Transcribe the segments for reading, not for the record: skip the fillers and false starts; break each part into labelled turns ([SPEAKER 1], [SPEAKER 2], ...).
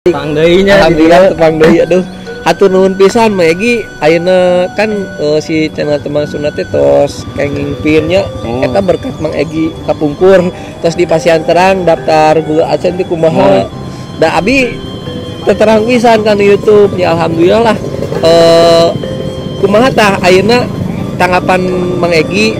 [SPEAKER 1] Tepang deui nya.
[SPEAKER 2] Alhamdulillah tepang deui, aduh. Hatur nuhun pisan Mang Egi, ayeuna kan si channel Tembang Sunda teh tos kenging pin nya.
[SPEAKER 1] Oh.
[SPEAKER 2] Eta berkat Mang Egi kapungkur tos di pasian terang daftar Google AdSense teh kumaha.
[SPEAKER 1] Oh.
[SPEAKER 2] Da abi terang pisan kan YouTube nya, alhamdulillah lah. Kumaha tah ayeuna tanggapan Mang Egi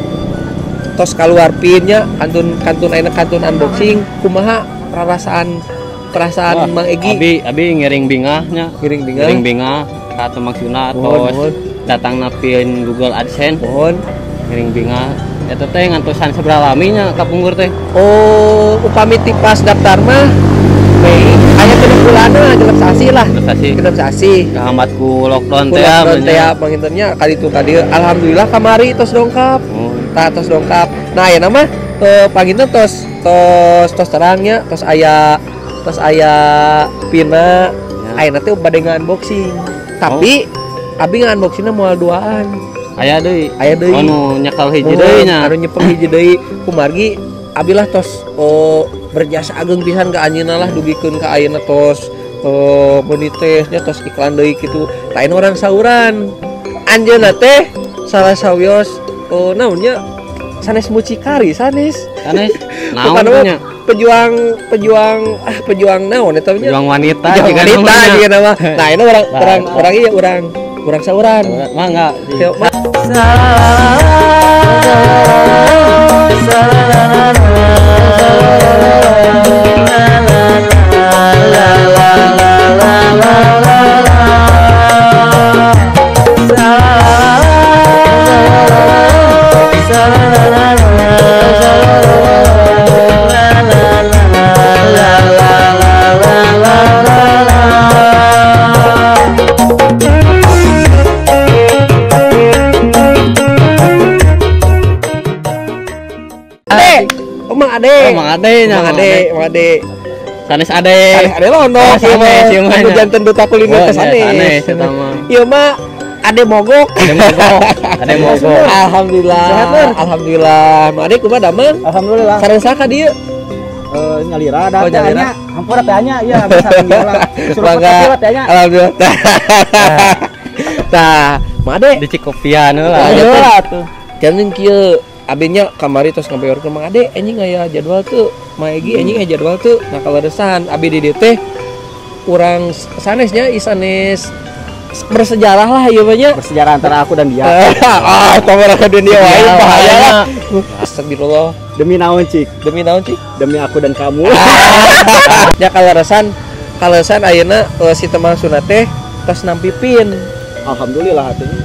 [SPEAKER 2] tos kaluar pin nya, kantun ayeuna kantun unboxing, kumaha perasaan
[SPEAKER 1] Wah,
[SPEAKER 2] Mang Egi?
[SPEAKER 1] Abi ngiring bingahnya.
[SPEAKER 2] Ngiring bingah.
[SPEAKER 1] Ngiring bingah ka Tembang Sunda
[SPEAKER 2] Mohon,
[SPEAKER 1] tos
[SPEAKER 2] mohon.
[SPEAKER 1] datang pin Google AdSense.
[SPEAKER 2] Mohon.
[SPEAKER 1] Ngiring bingah. Eta teh ngantosan sabaraha lami nya kapungkur teh?
[SPEAKER 2] Oh, upami ti pas daftar mah Mei aya genep bulanna, genep sasi lah.
[SPEAKER 1] Genep sasi.
[SPEAKER 2] Genep sasi.
[SPEAKER 1] Kahambat ku lockdown
[SPEAKER 2] Ku
[SPEAKER 1] teh
[SPEAKER 2] lockdown teh
[SPEAKER 1] nya.
[SPEAKER 2] Panginten nya kaditu ka dieu. Alhamdulillah kamari tos dongkap.
[SPEAKER 1] Oh.
[SPEAKER 2] Tah tos dongkap. Nah, ayeuna mah panginten tos tos tos terangnya, tos aya pina.
[SPEAKER 1] Ya.
[SPEAKER 2] Ayeuna teh bade nge-unboxing. Tapi abi nge-unboxingna moal duaan.
[SPEAKER 1] Aya deui.
[SPEAKER 2] Aya deui.
[SPEAKER 1] Oh, nu nyekel hiji
[SPEAKER 2] Mohon,
[SPEAKER 1] deui nya.
[SPEAKER 2] Anu nyepeng hiji deui kumargi abi lah tos berjasa ageng pisan ka anjeunna lah dugikeun ka ayeuna tos monetesnya tos iklan deui kitu. Lain orang sauran. Anjeunna teh salah sawios naon nya, sanes mucikari sanes.
[SPEAKER 1] Sanes. Naon
[SPEAKER 2] Bukan
[SPEAKER 1] teh nya?
[SPEAKER 2] Pejuang pejuang ah pejuang naon eta nya?
[SPEAKER 1] Pejuang wanita
[SPEAKER 2] Pejuang
[SPEAKER 1] jiga
[SPEAKER 2] wanita
[SPEAKER 1] namanya.
[SPEAKER 2] jiga nama. Nah, ini orang
[SPEAKER 1] Nah,
[SPEAKER 2] orang
[SPEAKER 1] eta.
[SPEAKER 2] orang iya orang orang sauran.
[SPEAKER 1] Mangga.
[SPEAKER 2] Teu, ma- Ade. Oh, Mang Ade.
[SPEAKER 1] Oh, Mang Ade nya,
[SPEAKER 2] Mang
[SPEAKER 1] Mang
[SPEAKER 2] Ade,
[SPEAKER 1] Ade.
[SPEAKER 2] Mang Ade.
[SPEAKER 1] Sanes Ade.
[SPEAKER 2] Sanes Ade lono,
[SPEAKER 1] Oh,
[SPEAKER 2] ieu mah.
[SPEAKER 1] sanes, ieu mah
[SPEAKER 2] Anu
[SPEAKER 1] nya.
[SPEAKER 2] janten duta kuliner
[SPEAKER 1] Oh,
[SPEAKER 2] teh
[SPEAKER 1] nya,
[SPEAKER 2] sanes.
[SPEAKER 1] sanes eta mah.
[SPEAKER 2] Ieu mah Ade mogok.
[SPEAKER 1] Ade mogok. Ade mogok.
[SPEAKER 2] Alhamdulillah.
[SPEAKER 3] Sehat, Lur?
[SPEAKER 2] Alhamdulillah. Mang Ade kumaha damang?
[SPEAKER 3] Alhamdulillah.
[SPEAKER 2] Sareng saha ka dieu?
[SPEAKER 3] Nyalira da
[SPEAKER 2] Oh,
[SPEAKER 3] teh
[SPEAKER 2] nyalira.
[SPEAKER 3] nya. Hampura teh nya, iya bisa nyalira. Suruh
[SPEAKER 2] Mangga.
[SPEAKER 3] kopi teh nya.
[SPEAKER 2] Alhamdulillah. Tah, Mang Ade.
[SPEAKER 1] Di Cikopian heula.
[SPEAKER 2] Nah,
[SPEAKER 3] Heula tuh.
[SPEAKER 2] Jangan kieu abinya kamari tos ngabeorkeun Mang Ade anjing aya jadwal tuh. Mang Egi anjing aya jadwal tuh. Nah kaleresan abi di dieu teh urang sanesnya isanes bersejarah lah ieu mah nya.
[SPEAKER 3] Bersejarah antara aku dan dia.
[SPEAKER 2] Ah, kamera ke dunia wae
[SPEAKER 1] Iya,
[SPEAKER 2] bahaya lah. Astagfirullah.
[SPEAKER 3] Demi naon, Cik?
[SPEAKER 2] Demi naon, Cik?
[SPEAKER 3] Demi aku dan kamu.
[SPEAKER 2] Ya kaleresan ayeuna si Tembang Sunda teh tos nampi pin.
[SPEAKER 3] Alhamdulillah hatinya.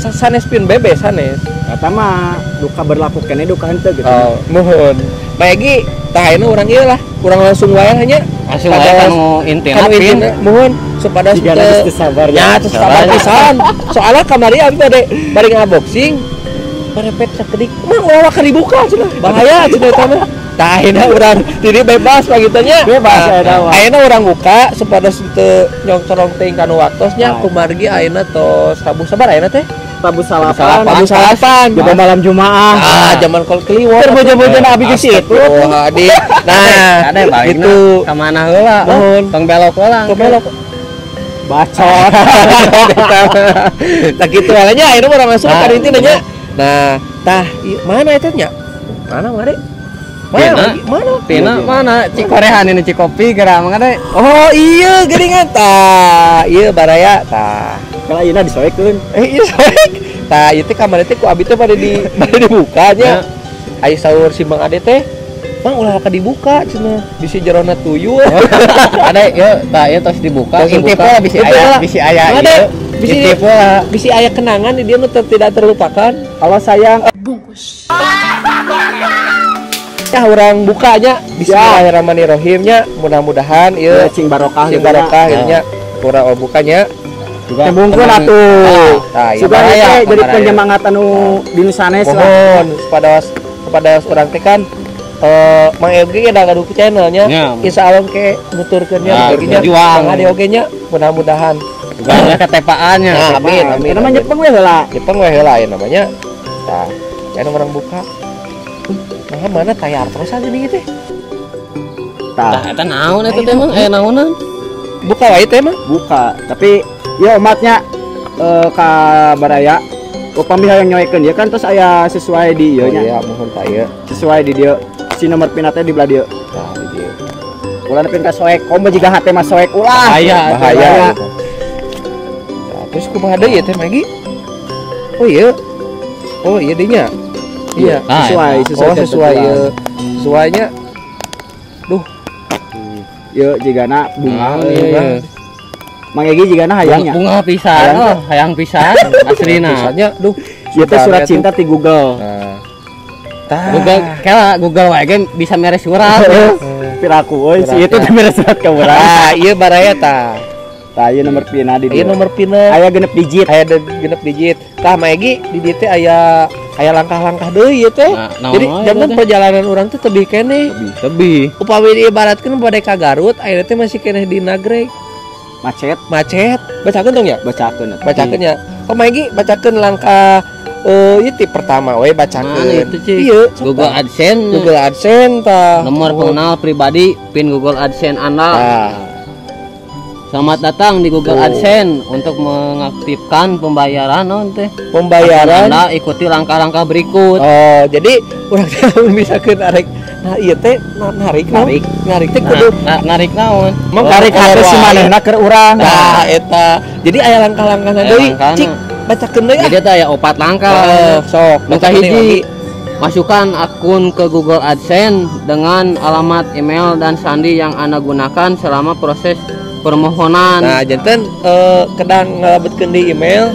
[SPEAKER 2] Sanes pin bebe sanes.
[SPEAKER 3] Eta mah duka berlaku keneh duka henteu gitu.
[SPEAKER 2] Oh, muhun. Mang Egi, tah ayeuna urang ieu lah, urang langsung wae nya.
[SPEAKER 1] Langsung wae kanu intina
[SPEAKER 2] Kanu
[SPEAKER 1] pin.
[SPEAKER 2] intina, muhun supados
[SPEAKER 3] Jika
[SPEAKER 2] teu
[SPEAKER 3] geus sabar
[SPEAKER 2] ya terus sabar pisan. Soalnya kamari abi bade unboxing merepet sakedik mah ulah waka dibuka cenah. Bahaya cenah eta mah. Tah ayeuna urang jadi bebas pagitu nya.
[SPEAKER 3] Bebas,
[SPEAKER 2] Nah,
[SPEAKER 3] eta mah.
[SPEAKER 2] ayeuna urang buka supados teu nyongcorong teuing kanu waktosnya
[SPEAKER 3] Nah.
[SPEAKER 2] kumargi ayeuna tos tabuh sabar ayeuna teh.
[SPEAKER 3] Tabuh salapan.
[SPEAKER 2] Tabuh salapan.
[SPEAKER 3] Coba malam Jumaah.
[SPEAKER 2] Ah, zaman kol kliwon.
[SPEAKER 3] Keur bojo-bojona abi ke situ.
[SPEAKER 2] Astagfirullahaladzim. Nah,
[SPEAKER 1] Ade balikna
[SPEAKER 2] gitu.
[SPEAKER 1] ka mana heula?
[SPEAKER 2] Mohon.
[SPEAKER 1] Tong belok heula.
[SPEAKER 2] Tong belok.
[SPEAKER 3] Bacot.
[SPEAKER 2] Nah gitu alanya akhirnya orang masuk
[SPEAKER 1] Nah,
[SPEAKER 2] ka intina nya. Nah, tah mana eta nya? Mana mare? Mana?
[SPEAKER 1] Pina.
[SPEAKER 2] Mana?
[SPEAKER 1] Pina mana? Cikorehan ini Cikopi geura Mang Ade.
[SPEAKER 2] Oh iya geuningan tah. Iya baraya tah.
[SPEAKER 3] Kalau ayeuna disoekeun.
[SPEAKER 2] Eh iya soek. Tah ieu teh kamari teh ku abi teh pada di pada dibuka nya. Aya saur si Mang Ade teh. Mang ulah ka dibuka cenah. Bisi jerona tuyul.
[SPEAKER 1] Ade ieu tah ieu tos dibuka.
[SPEAKER 2] Tos
[SPEAKER 1] Intip
[SPEAKER 2] dibuka.
[SPEAKER 1] heula bisi
[SPEAKER 2] Intip
[SPEAKER 1] aya
[SPEAKER 2] heula.
[SPEAKER 1] bisi aya
[SPEAKER 2] Mang Ade,
[SPEAKER 1] ieu.
[SPEAKER 2] bisi
[SPEAKER 1] Intip heula.
[SPEAKER 2] bisi aya kenangan di dia nu tidak terlupakan.
[SPEAKER 3] Kalau sayang
[SPEAKER 2] Ya urang bukanya bismillahirrahmanirrahim nya mudah-mudahan ieu
[SPEAKER 3] ya cing barokah
[SPEAKER 2] sing
[SPEAKER 3] gitu nya.
[SPEAKER 2] barokah gitu nya. Urang oh bukanya.
[SPEAKER 1] Juga
[SPEAKER 3] Teh bungkul
[SPEAKER 1] teman-
[SPEAKER 3] atuh.
[SPEAKER 2] Tah, ieu
[SPEAKER 3] Sugan
[SPEAKER 1] baraya,
[SPEAKER 3] teh jadi
[SPEAKER 1] baraya.
[SPEAKER 3] penyemangat anu di nu sanes lah.
[SPEAKER 2] Mohon kepada urang teh kan Mang Egi ada gaduh channelnya.
[SPEAKER 1] Ya.
[SPEAKER 2] Insya Allah ke nuturkeun nya
[SPEAKER 1] Nah,
[SPEAKER 2] Mang Egi nya.
[SPEAKER 1] berjuang.
[SPEAKER 2] Mang Ade oge nya mudah-mudahan.
[SPEAKER 1] Juga aya ketepaannya.
[SPEAKER 2] Nah, amin amin.
[SPEAKER 3] Karena mah
[SPEAKER 2] amin.
[SPEAKER 3] nyepeng we heula.
[SPEAKER 2] Jepang we heula aya namanya. Tah, jangan orang buka. Nah, mana tayar terus aja nih teh.
[SPEAKER 3] Tah.
[SPEAKER 1] Tah eta naon eta teh Mang? Aya naonan?
[SPEAKER 2] Buka wae teh mah.
[SPEAKER 3] Buka, tapi ya umatnya ka baraya upami hayang nyoekeun ieu kan terus aya sesuai di ieu nya.
[SPEAKER 2] Iya, mohon tah ieu.
[SPEAKER 3] Sesuai di dieu. Si nomor pin teh di belah dieu.
[SPEAKER 2] Tah di dieu.
[SPEAKER 3] Ulah pin ka soek, komo jiga hate mah soek ulah.
[SPEAKER 1] Bahaya,
[SPEAKER 2] bahaya. Tah, terus kumaha deui ieu teh Magi? Oh iya. Oh iya deui nya. Iya,
[SPEAKER 3] sesuai, sesuai.
[SPEAKER 2] Oh, sesuai ieu. Sesuainya. Duh.
[SPEAKER 3] Ieu jigana bunga.
[SPEAKER 1] Iya.
[SPEAKER 3] Mang Egi jigana hayangnya.
[SPEAKER 1] Bunga pisan, oh, hayang pisan aslina.
[SPEAKER 2] Pisannya, duh.
[SPEAKER 3] Ieu teh surat cinta ti Google.
[SPEAKER 2] Nah. Tah.
[SPEAKER 1] Google kela Google wae ge bisa mere surat.
[SPEAKER 3] Piraku euy, si itu teh mere surat ka urang.
[SPEAKER 2] Ah, ieu baraya tah.
[SPEAKER 3] Tah ieu nomor pin di dieu.
[SPEAKER 2] Ieu nomor pin.
[SPEAKER 3] Aya 6 digit.
[SPEAKER 2] Aya 6 digit. Tah Mang Egi di dieu teh aya langkah-langkah deui ieu teh. Jadi jangan perjalanan urang teh tebih keneh.
[SPEAKER 1] Tebih.
[SPEAKER 2] Upami diibaratkeun bade ka Garut, ayeuna teh masih keneh di Nagreg.
[SPEAKER 3] Macet.
[SPEAKER 2] Bacakeun dong ya? Bacakeun ya. Oh Mang Egi bacakeun langkah ieu ti pertama we bacakeun.
[SPEAKER 1] Iya, Google AdSense.
[SPEAKER 2] Google AdSense tah.
[SPEAKER 1] Nomor pengenal pribadi PIN Google AdSense Anda.
[SPEAKER 2] Tah.
[SPEAKER 1] Selamat datang di Google AdSense untuk mengaktifkan pembayaran naon teh?
[SPEAKER 2] Pembayaran
[SPEAKER 1] Anda ikuti langkah-langkah berikut.
[SPEAKER 2] Oh, jadi urang teh misalkeun arek nah ieu teh narik narik teh kudu
[SPEAKER 1] narik naon?
[SPEAKER 3] Narik hate si manehna keur urang.
[SPEAKER 2] Nah, eta. Jadi aya langkah-langkahna deui. Cik, bacakeun deui ah.
[SPEAKER 1] Jadi teh aya 4 langkah.
[SPEAKER 2] Sok,
[SPEAKER 1] langkah hiji. Masukkan akun ke Google AdSense dengan alamat email dan sandi yang Anda gunakan selama proses permohonan.
[SPEAKER 2] Nah, janten kedang ngalebetkeun di email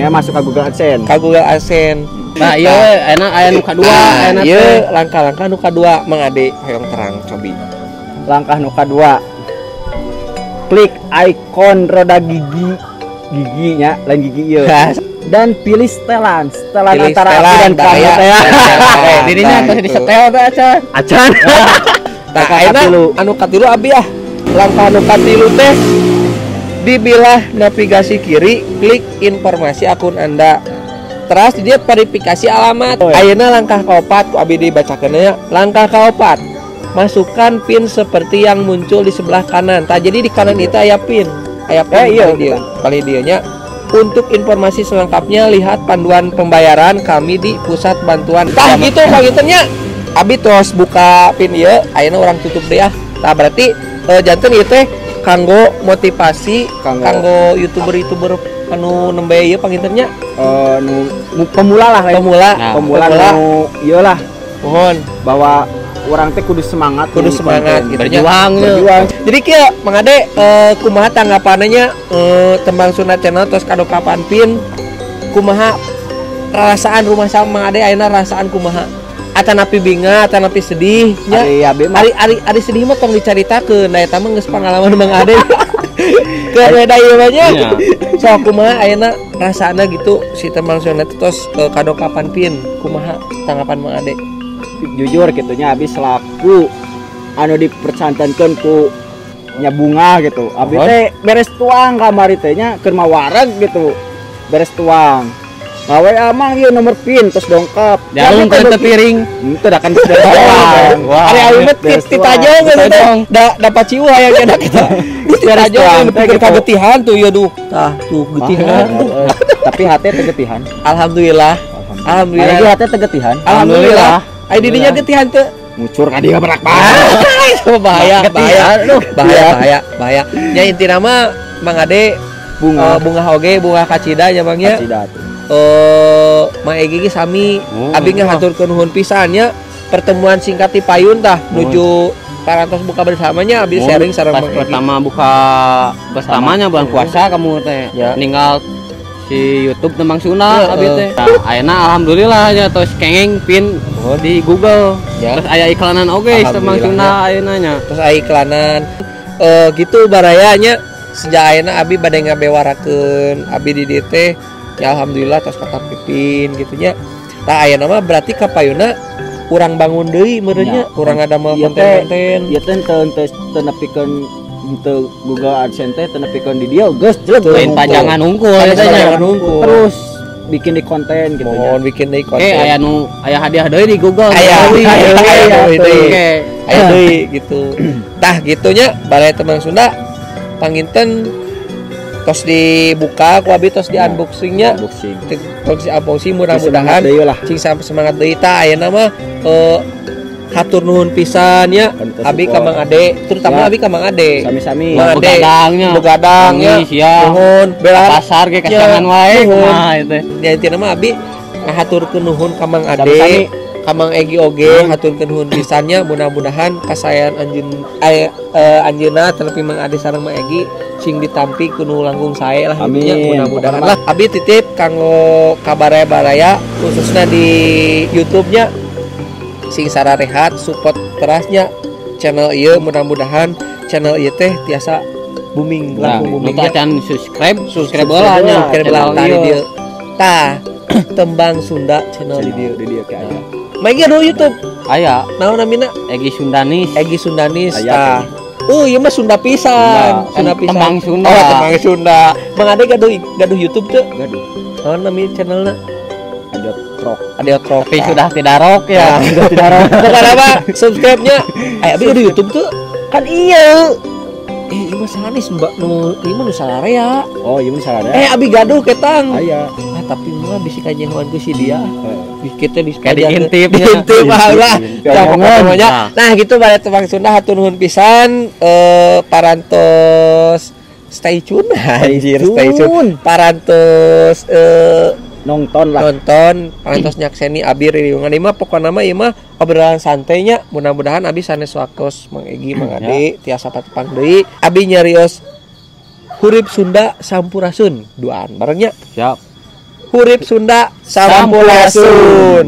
[SPEAKER 3] masuk ke Google AdSense.
[SPEAKER 2] Ka Google AdSense.
[SPEAKER 1] Nah, iya enak aya nu kadua, enak
[SPEAKER 2] ieu langkah-langkah nu kadua Mang Ade hoyong terang cobi.
[SPEAKER 3] Langkah nu kadua. Klik ikon roda gigi giginya, lain gigi ieu. Dan pilih setelan
[SPEAKER 2] pilih
[SPEAKER 3] antara
[SPEAKER 2] setelan,
[SPEAKER 3] aku dan kamu teh.
[SPEAKER 1] Dirinya tos disetel teh acan.
[SPEAKER 3] Acan.
[SPEAKER 2] Tah ayeuna anu katilu abi ah. Langkah nu katilu teh dibilah navigasi kiri, klik informasi akun Anda. Terus dia verifikasi alamat.
[SPEAKER 3] Oh, ya.
[SPEAKER 2] Ayeuna langkah kaopat ku abi dibacakeun nya. Langkah kaopat, masukkan PIN seperti yang muncul di sebelah kanan. Tah jadi di kanan itu aya PIN. Aya PIN
[SPEAKER 3] iya
[SPEAKER 2] dia. Kali dieu nya. Untuk informasi selengkapnya lihat panduan pembayaran kami di pusat bantuan. Tah gitu panginten nya. Abi tos buka PIN ieu, ayeuna urang tutup deui ah. Tah berarti janten ieu teh kanggo motivasi kanggo youtuber-youtuber anu nembe ieu panginten nya.
[SPEAKER 3] Nu pemula lah,
[SPEAKER 2] pemula.
[SPEAKER 1] Nah,
[SPEAKER 3] pemula nu ieu lah.
[SPEAKER 2] Mohon
[SPEAKER 3] bahwa urang teh kudu semangat
[SPEAKER 2] gitu
[SPEAKER 1] berjuang.
[SPEAKER 2] Jadi kieu Mang Ade kumaha tanggapannya Tembang Sunda Channel tos kadokapan PIN kumaha rasaan rumah sama Mang Ade ayeuna rasaan kumaha? Atanapi binga, atanapi sedih nya. Ari sedih mah tong dicaritakeun, da eta mah geus pangalaman Mang Ade. Keur beda ieu mah nya. Sok kumaha ayeuna rasana gitu si Tembang Sunda teh tos kadokapan PIN kumaha tanggapan Mang Ade?
[SPEAKER 3] Jujur gitu nya abi selaku anu dipercantenkeun ku nya bunga gitu. Abi teh beres tuang kamari teh nya keur mawareg gitu. Beres tuang. Ngawe amang ieu nomor PIN terus dongkap.
[SPEAKER 1] Jarum kan teu piring.
[SPEAKER 3] Henteu da kan tuang.
[SPEAKER 2] Ari aing mah titajong geus teh. Da dapat ciu hayang enak kita. Titajong nepi ka getihan tuh ieu duh. Tah tuh getihan.
[SPEAKER 3] Tapi hate teh getihan.
[SPEAKER 2] Alhamdulillah. Alhamdulillah.
[SPEAKER 3] Hate teh getihan.
[SPEAKER 2] Alhamdulillah. Ai didinya getihan teu.
[SPEAKER 3] Ngucur ka dieu berak banget.
[SPEAKER 2] Bahaya, bahaya, bahaya. Nya intina mah Mang Ade
[SPEAKER 3] bunga
[SPEAKER 2] bunga oge, bunga kacida nya Bang nya.
[SPEAKER 3] Kacida tuh.
[SPEAKER 2] Mang Egi ge sami abi ngahaturkeun nuhun pisan nya pertemuan singkat ti payun tah nuju parantos buka bersamanya abi sharing sareng Mang Egi.
[SPEAKER 1] Pertama buka bersamanya bulan puasa kamu teh. Ninggal si YouTube Tembang Sunda abi teh. Nah, ayeuna alhamdulillah nya tos kengeng PIN di Google.
[SPEAKER 2] Ya.
[SPEAKER 1] Terus aya iklanan oge Tembang Sunda ayeuna nya.
[SPEAKER 2] Terus aya iklanan gitu baraya nya sejak ayeuna abi bade ngabewarakeun abi di dieu teh ya alhamdulillah tos katapipin gitu nya. Tah ayeuna mah berarti kapayuna urang bangun deui meureun nya, urang ngadamel konten-konten.
[SPEAKER 3] Ieu teh teu nepikeun teu Google AdSense teh teu nepikeun di dieu geus jelek
[SPEAKER 1] lain pajangan unggul eta nya.
[SPEAKER 3] Terus bikin di konten gitu nya.
[SPEAKER 2] Mohon bikin di konten.
[SPEAKER 1] Aya nu aya hadiah deui di Google.
[SPEAKER 2] Aya deui. Aya deui gitu. Tah gitu nya baraya Tembang Sunda. Panginten tos dibuka ku abi tos di unboxingnya. Tos di unboxing mudah-mudahan cing semangat deui tah ayeuna mah hatur nuhun pisan nya abi ka Mang Ade, terutama abi ka Mang Ade.
[SPEAKER 3] Sami-sami.
[SPEAKER 2] Mang Ade begadangnya. Nuhun bela
[SPEAKER 1] pasar ge kasiangan wae kumaha ieu teh.
[SPEAKER 2] Nya intina mah abi ngahaturkeun nuhun ka Mang Ade, ka Mang Egi oge haturkeun nuhun pisan nya, mudah-mudahan kasayan anjeun anjeunna terlebih Mang Ade sareng Mang Egi cing ditampi ku nu langkung sae lah nya, mudah-mudahan lah. Abi titip kanggo kabaraya-baraya khususna di YouTube-nya sing sararehat support terasnya channel ieu, mudah-mudahan channel ieu teh tiasa booming langkung booming.
[SPEAKER 1] Nu acan subscribe heula nya
[SPEAKER 2] channel di dieu. Tah Tembang Sunda channel di dieu.
[SPEAKER 3] Di dieu ke aya.
[SPEAKER 2] Mang Egi anu YouTube?
[SPEAKER 1] Aya.
[SPEAKER 2] Naon namina?
[SPEAKER 1] Egi Sundanis.
[SPEAKER 2] Egi Sundanis tah. Oh, ieu mah Sunda pisan. Sunda pisan.
[SPEAKER 1] Tembang Sunda.
[SPEAKER 2] Oh, Tembang Sunda. Mang Ade gaduh YouTube teu?
[SPEAKER 3] Gaduh.
[SPEAKER 2] Naon nami channelna?
[SPEAKER 3] Ade Rock.
[SPEAKER 2] Ade Rock.
[SPEAKER 1] Tapi sudah tidak rock ya.
[SPEAKER 3] Sudah tidak rock.
[SPEAKER 2] Pokoknya apa? Subscribe-nya. Abi di YouTube tuh kan iya. Ieu mah sanes Mbak nu ieu mah nu sararea.
[SPEAKER 3] Oh, ieu mah sararea.
[SPEAKER 2] Abi gaduh ketang.
[SPEAKER 3] Aya.
[SPEAKER 2] Ah, tapi mah bisi kanyahoan ku si dia. Kita di
[SPEAKER 1] diintip.
[SPEAKER 2] Diintip lah. Pokoknya. Nah, gitu balik Tembang Sunda hatur nuhun pisan parantos stay tune anjir, stay tune. Parantos
[SPEAKER 3] nonton lah,
[SPEAKER 2] nonton parantos nyakseni abi riungan ieu mah pokona mah ieu mah obrolan santainya, mudah-mudahan abi sanes waktos Mang Egi Mang Ade tiasa patepang deui abi nyarios Hurip Sunda Sampurasun duaan barengnya.
[SPEAKER 1] Siap.
[SPEAKER 2] Hurip Sunda Sampurasun.